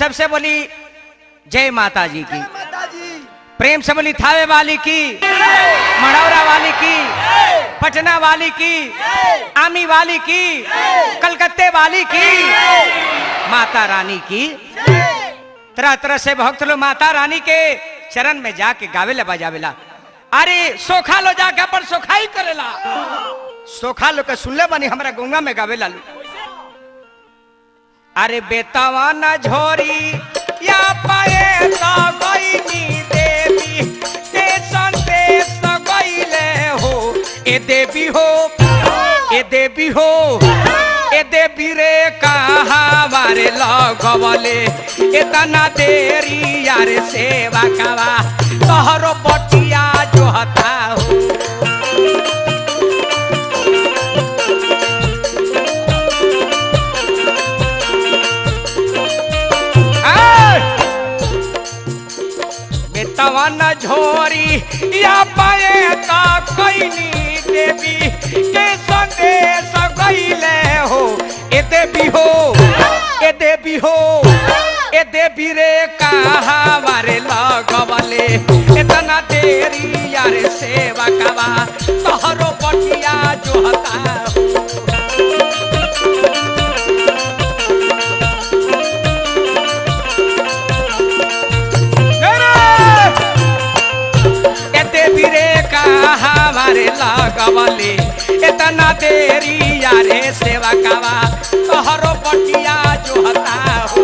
सबसे बोली जय माता जी की। माता जी। प्रेम से बोली थावे वाली की, मढ़ौरा वाली की, पटना वाली की, आमी वाली की, कलकत्ते वाली की, माता रानी की। तरह तरह से भक्त लोग माता रानी के चरण में जाके गावेला बजावेला। अरे सोखा लो जाके अपन सोखाई करेला। सोखा लो के सुनले बनी हमरा गंगा में गावेला लो। अरे बेतवा न झोरी या पाए तो गईनी देवी ते संदेश गईले हो। ए देवी हो, ए देवी हो, ए देवी रे कहाँ मारे लगवले इतना देरी यार सेवा कवा तोहरो पटिया जोहता हो। बेतवन झोरी या पाए ता कैनी देवी के संदेश गईले हो। ए देवी हो, ए देवी हो, ए देवी रे कहाँ मारे लगवले इतना देरी यार सेवा कवा तोहरो पटिया जोहता हो। देवी रे कहाँ मारे लगवले इतना देरी यारे सेवा कवा तोहरो पटिया जोहता हो।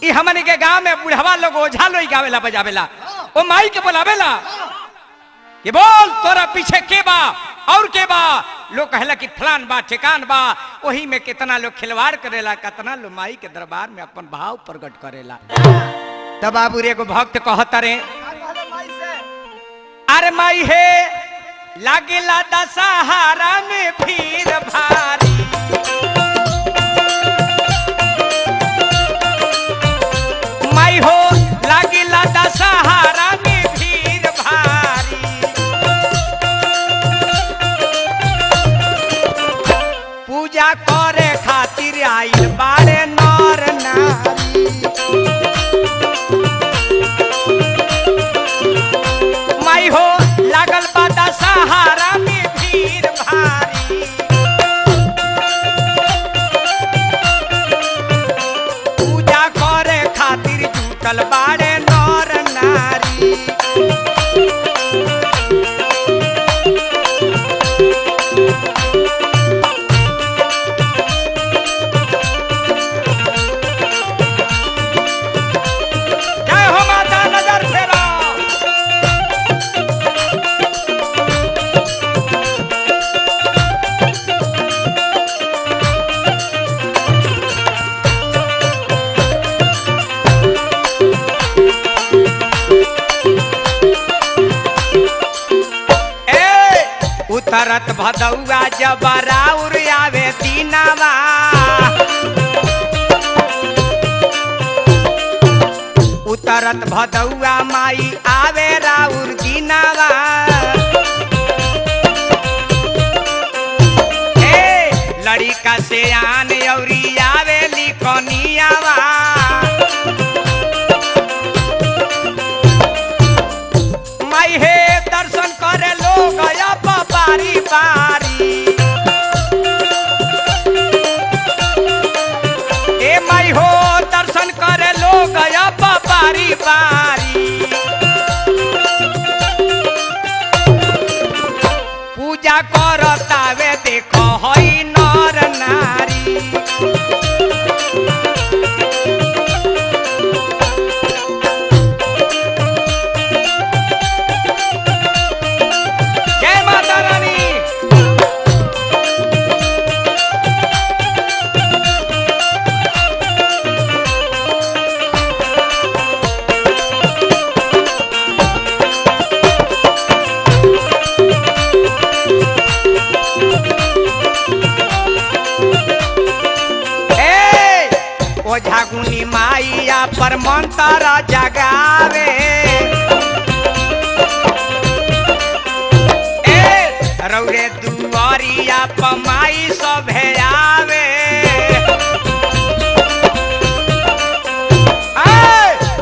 ई हमन के गांव में बुढ़वा लोग ओझा लोग गावेला बजावेला, ओ माई के बोलावेला ये बोल तोरा पीछे के बा और के बा। लोग कहला कि फलान बा ठिकान बा। वही में कितना लोग खिलवाड़ करेला, कितना लोग माई के दरबार में अपन भाव प्रकट करेला। तब बाबू रे एगो भक्त कहता रे, अरे माई हे लागेला दशहरा में भीड़ भारी, माई हो लागेला दशहरा में भीड़ भारी, पूजा करे खातिर आइल बारे नर नारी, माई हो लागल बा दशहरा में भीड़ भारी, पूजा करे खातिर जुटल बारे नर नारी। जय हो माता, नजर फेरा। ए उतरत भदौआ जब राउर आवे दीनावा, उतरत भदौआ माई आवे राउर दीनावा। ए लड़िका से आन औरी आवे लिखनियावा, माई हे दर्शन करे लोग अब बारी बारी, ए माई हो दर्शन करे लोग अब बारी बारी, पूजा करतावे देखो हई नर नारी। जय माता रानी। ए ओझा गुनी माइया पर मंत्र जगावे। दुआरिया पमाई सभे आवे।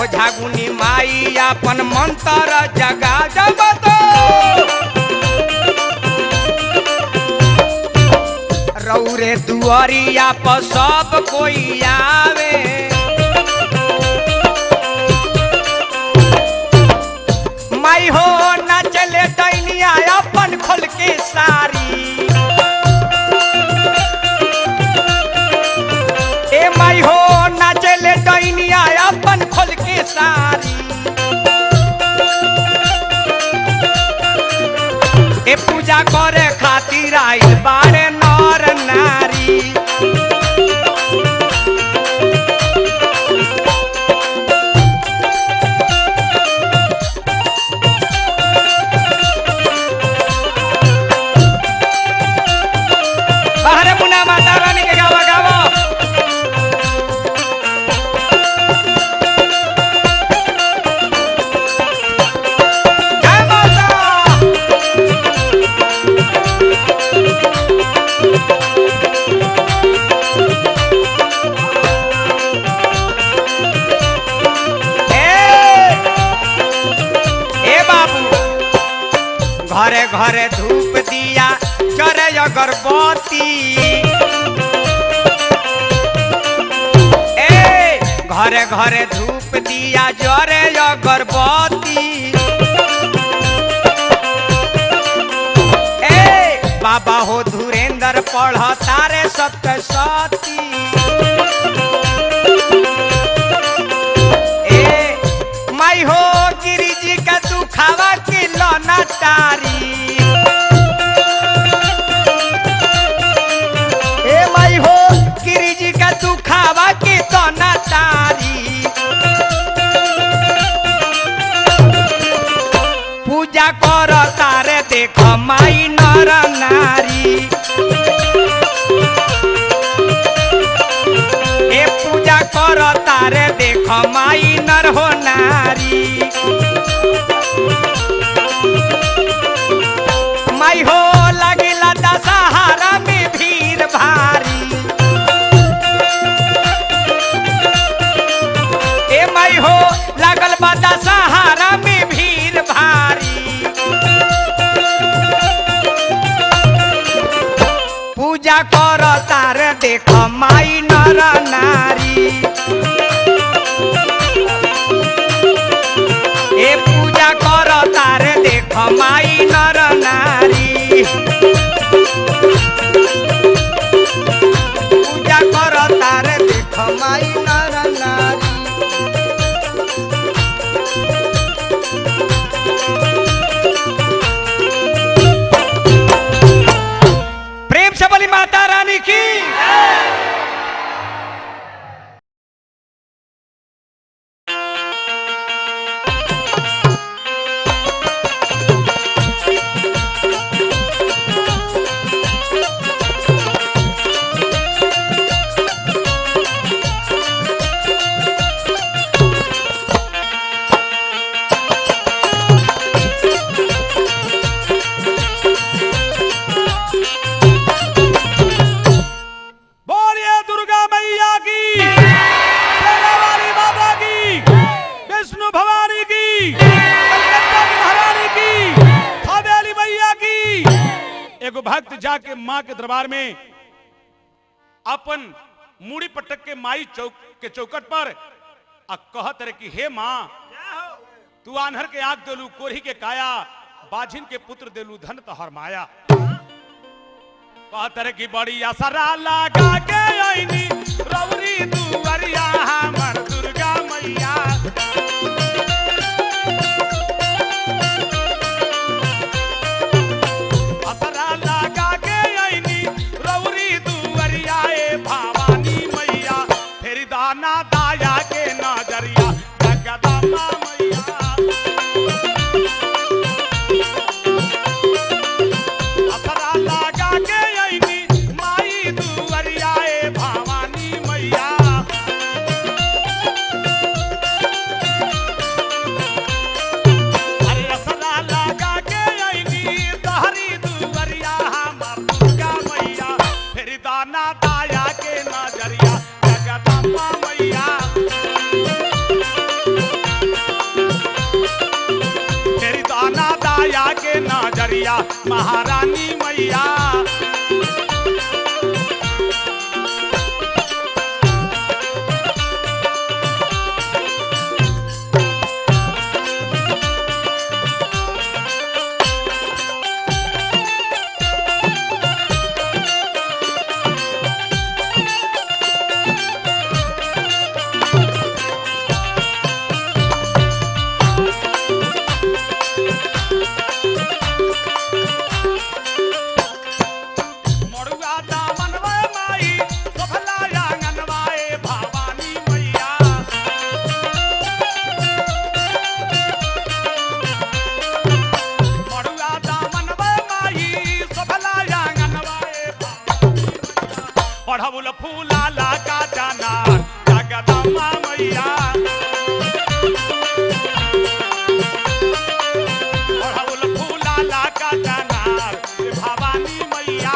ओझा गुनी माई अपन मंत्र जगा जब तो रौरे दुआरिया पर सब कोई आवे। माई हो ना चले डैनिया अपन खोल के सारी। ए माई हो ना चले डैनिया अपन खोल के सारी। ए पूजा करे खातिर आइल बाड़े नर नारी। बाहरे मुन्ना माता रानी के गावा गावा। जय माता। ए, ए बाबू, घरे घरे धूप दिया चरे अगरबत्ती। ए घरे घरे धूप दिया जरे अगरबत्ती। ए बाबा हो धुरेंद्र पढ़ तारे सप्तशती। ए माई हो गिरी जी का दुखावा के लना तारी। ए माई हो गिरी जी का दुखावा के तना तारी। पूजा कर तारे देख माई नर नारी। ए पूजा कर तारे देख माई नर हो नारी। माई हो लगिला दशहरा में भीड़ भारी। ए माई हो लागल बा दशहरा में भीड़ भारी। पूजा कर तार देख माई नर नारी। ए पूजा कर तार देख माई नर नारी। पूजा कर तार देख माई नर नारी। प्रेम से बोली माता रानी की। बोलिए दुर्गा मैया की, शेरा वाली माता की, विष्णु भवानी की, कलकत्ता की महारानी की, थावेली मैया की। एगो भक्त जाके माँ के दरबार में अपन मूड़ी पटक के माई चौक के चौकट पर आ कहत रहे कि हे माँ, तू आन्हर के आग देलू, कोरही के काया, बाझिन के पुत्र देलू, धन तोहर माया। कहत रहे कि बड़ी असरा लगा के आईनी रौरी दुआरिया हमर दुर्गा मैया। असरा लगा के आईनी रौरी दुआरिया ए भवानी मैया, फेरी दाना दाया के नजरिया जगदम्बा मैया। असरा लगा के आईनी माई दुआरिया ए भवानी मैया। मैया महारानी मैया। मड़ुआ दामनवा माई शोभला आंगनवा ए भवानी मैया। मड़ुआ दामनवा माई शोभला आंगनवा ए भवानी मैया। अढ़उल फूला लागा जाना जगदम्बा मैया। अढ़उल फूला लागा जाना भवानी मैया।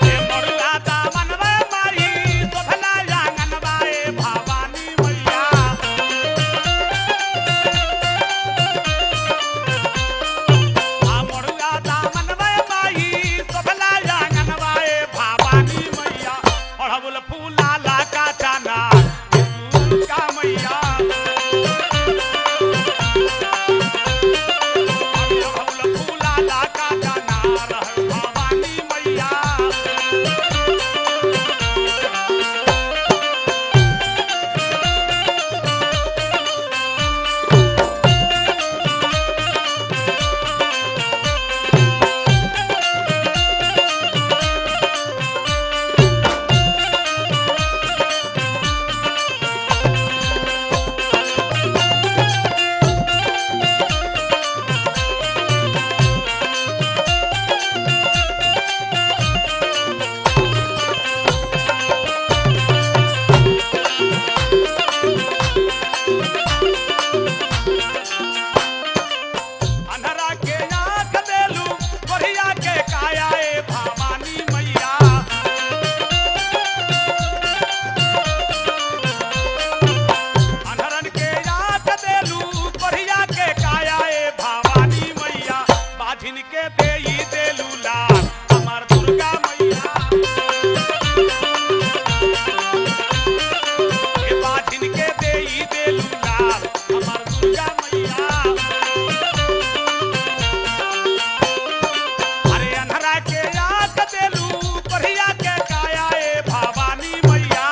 हे मड़ुआ दामनवा माई शोभला आंगनवा ए भवानी मैया। आ मड़ुआ दामनवा माई शोभला आंगनवा ए भवानी मैया। अढ़उल फूला लागा जाना दुर्गा मैया। अढ़उल फूला लागा जाना रह भवानी मैया। अन्हरा के आँख देलू गोरिया के काया ए भवानी मैया। अन्हरन के आँख देलू गोरिया के काया ए भवानी मैया। बाझिन के देई देलू लाल हमार दुर्गा मैया। हे बाझिन के देई देलू लाल हमार दुर्गा मैया। अरे अन्हरा के आँख देलू कोढ़िया के काया ए भवानी मैया।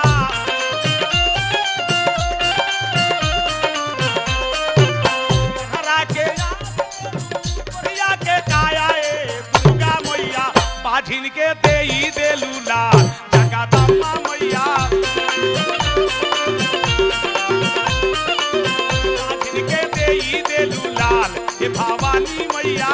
अन्हरा के आँख देलू कोढ़िया के काया ए दुर्गा मैया। बाझिन के देई देलू लाल जगदम्बा मैया। बाझिन के देई देलू लाल हे भवानी मैया।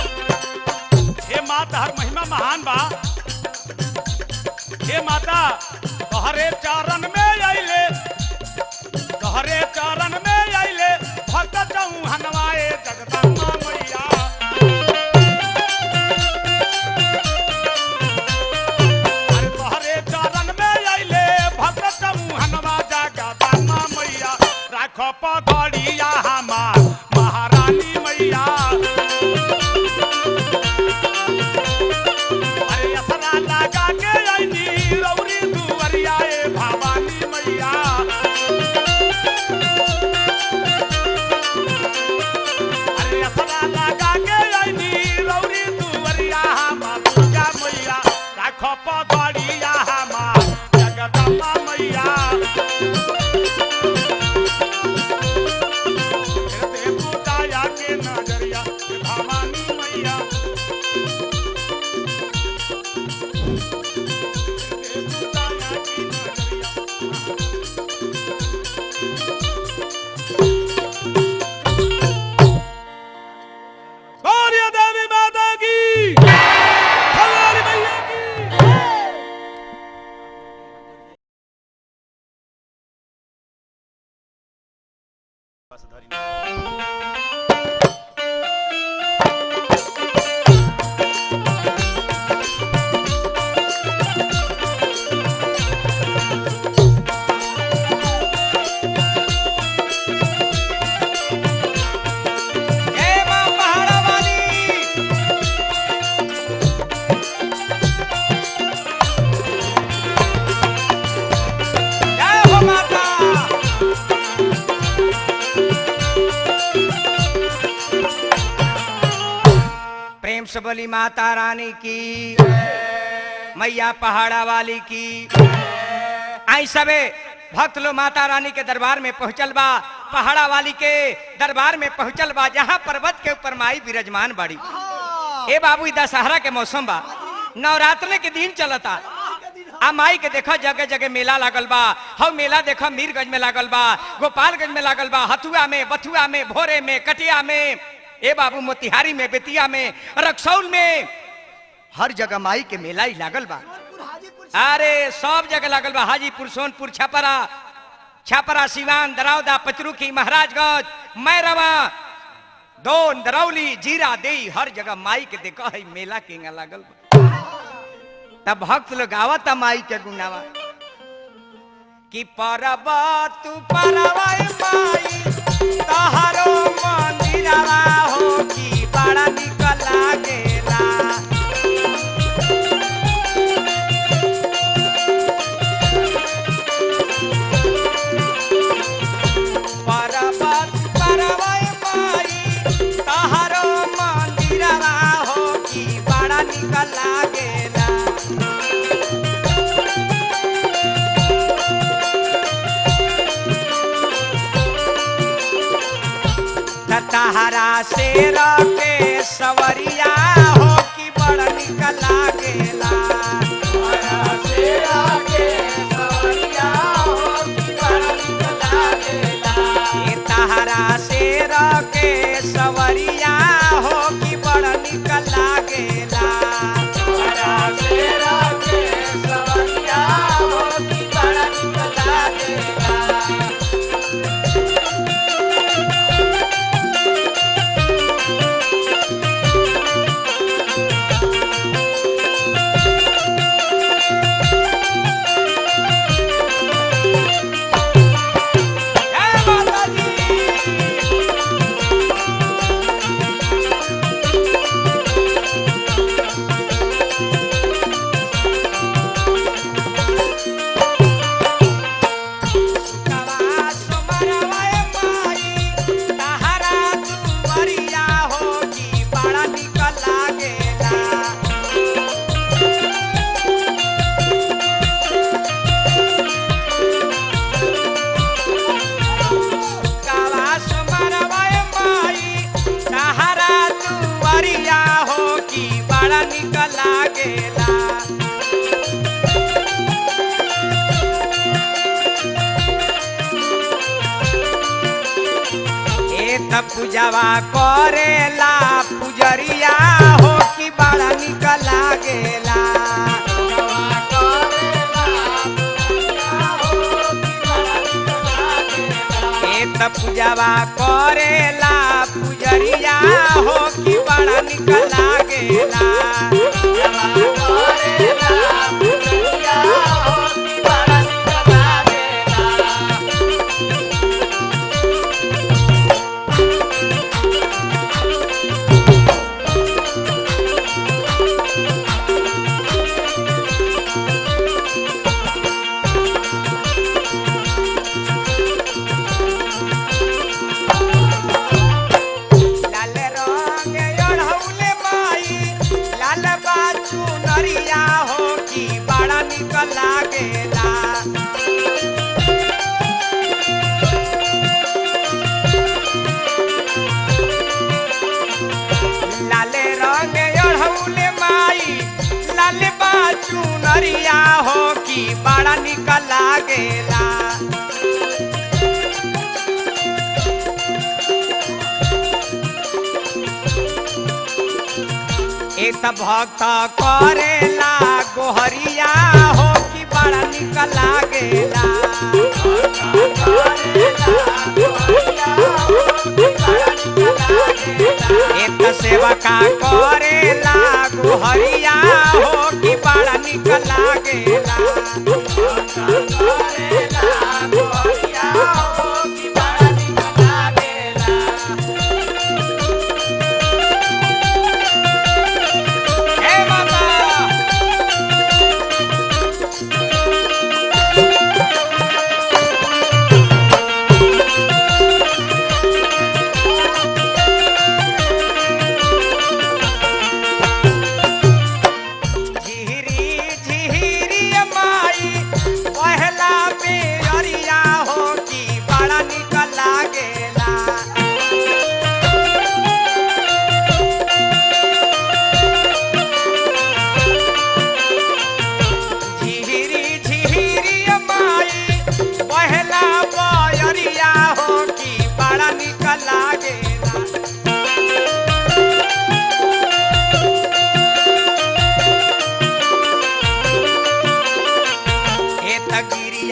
हे माता हर महिमा महान बा। हे माता तोहरे चरण में आइले, तोहरे चरण में आइले भक्त चौहनवाए जगदम्बा मैया। अरे तोहरे चरण में आइले भक्त चौहनवा जगदम्बा मैया। राख पगड़िया हमार महारानी मैया। अरे असरा लगा के आईनी रौरी दुवरिया ए भवानी मैया। बोली माता रानी की, मैया पहाड़ा वाली की। आई सबे भक्त लोग माता रानी के दरबार में पहुंचल बा, पहाड़ा वाली के दरबार में पहुंचल बा, जहां पर्वत के ऊपर माई विराजमान बाड़ी। ए बाबू, दशहरा के मौसम बा, नवरात्र के दिन चलता। आ माई के देखो जगह जगह मेला लागल बा। हव मेला देखो मीरगंज में लागल बा, गोपालगंज में लागल बा, हथुआ में, बथुआ में, भोरे में, कटिया में, ए बाबू मोतिहारी में, बेतिया में, रक्सौल में, हर जगह माई के मेला ही लागल बा। अरे सब जगह लागल बा, हाजीपुर, सोनपुर, छपरा, छपरा, सिवान, दरौदा, पचरुखी, महाराजगंज, मैरवा, दोन, दरौली, जीरा देई, हर जगह माई के देखो है मेला केंगा लागल बा। तब भक्त लोग आवता माई के गुनावा कि परबा तू परवाई माई तहारो मंदिरवा हो कि बड़ा निक लागेला। परबा तू परवाई माई तहारो मंदिरवा हो कि बड़ा निक लागेला। तहरा शेर के सवरिया हो कि बड़ निक लागेला। ए तहरा शेर के सवरिया हो कि बड़ निक लागेला। जय माता दी। कवा सोमरवाए माई तहरा दुवरिया हो कि बड़ा निक लागेला। कवा सोमरवाए माई तहरा दुवरिया हो कि बड़ा निक लागेला। ए त पूजावा करेला पुजरिया हो कि बड़ा निक लागेला। ए त पूजावा करेला पुजरिया हो कि बड़ा निक लागेला। लाल रंग ओढ़ौले माई लाल बाचू नरिया हो कि बड़ा निक लागेला। लाल रंग ओढ़ौले माई लाल बाचू नरिया हो कि बड़ा निक लागेला। ए त भक्त करेला गोहरिया हो कि बड़ा निक लागेला। ए त सेवका करेला गोहरिया हो कि बड़ा निक लागेला। हे माता।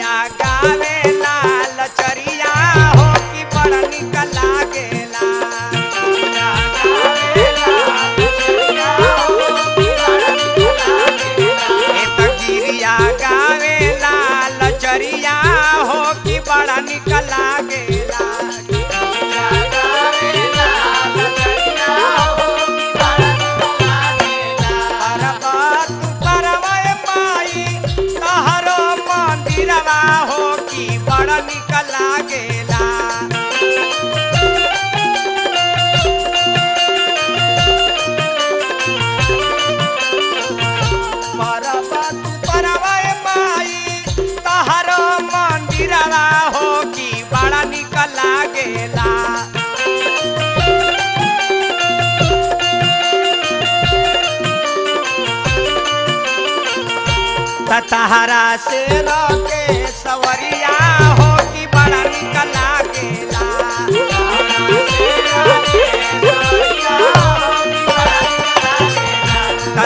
गिरिया गावे लाल चरिया हो कि बड़ा निक लागेला। ए त गिरिया गावे लाल चरिया हो कि बड़ा निक लागेला। परबत परवय माई तहरो मंदिरवा हो कि बड़ा निक लागेला। परबत परवय माई तहरो मंदिरवा हो कि बड़ा निक लागेला। तहरा से के सवरिया हो कि बड़ा निक लागेला।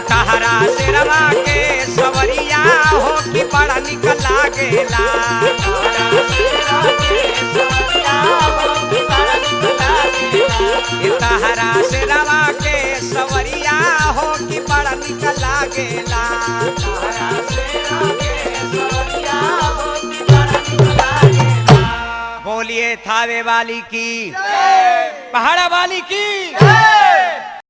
तहरा से रवा के सवरिया हो कि बड़ा निक लागेला। तहरा से रवा के सवरिया हो कि बड़ा निक लागेला। बोलिए थावे वाली की, पहाड़ा वाली की।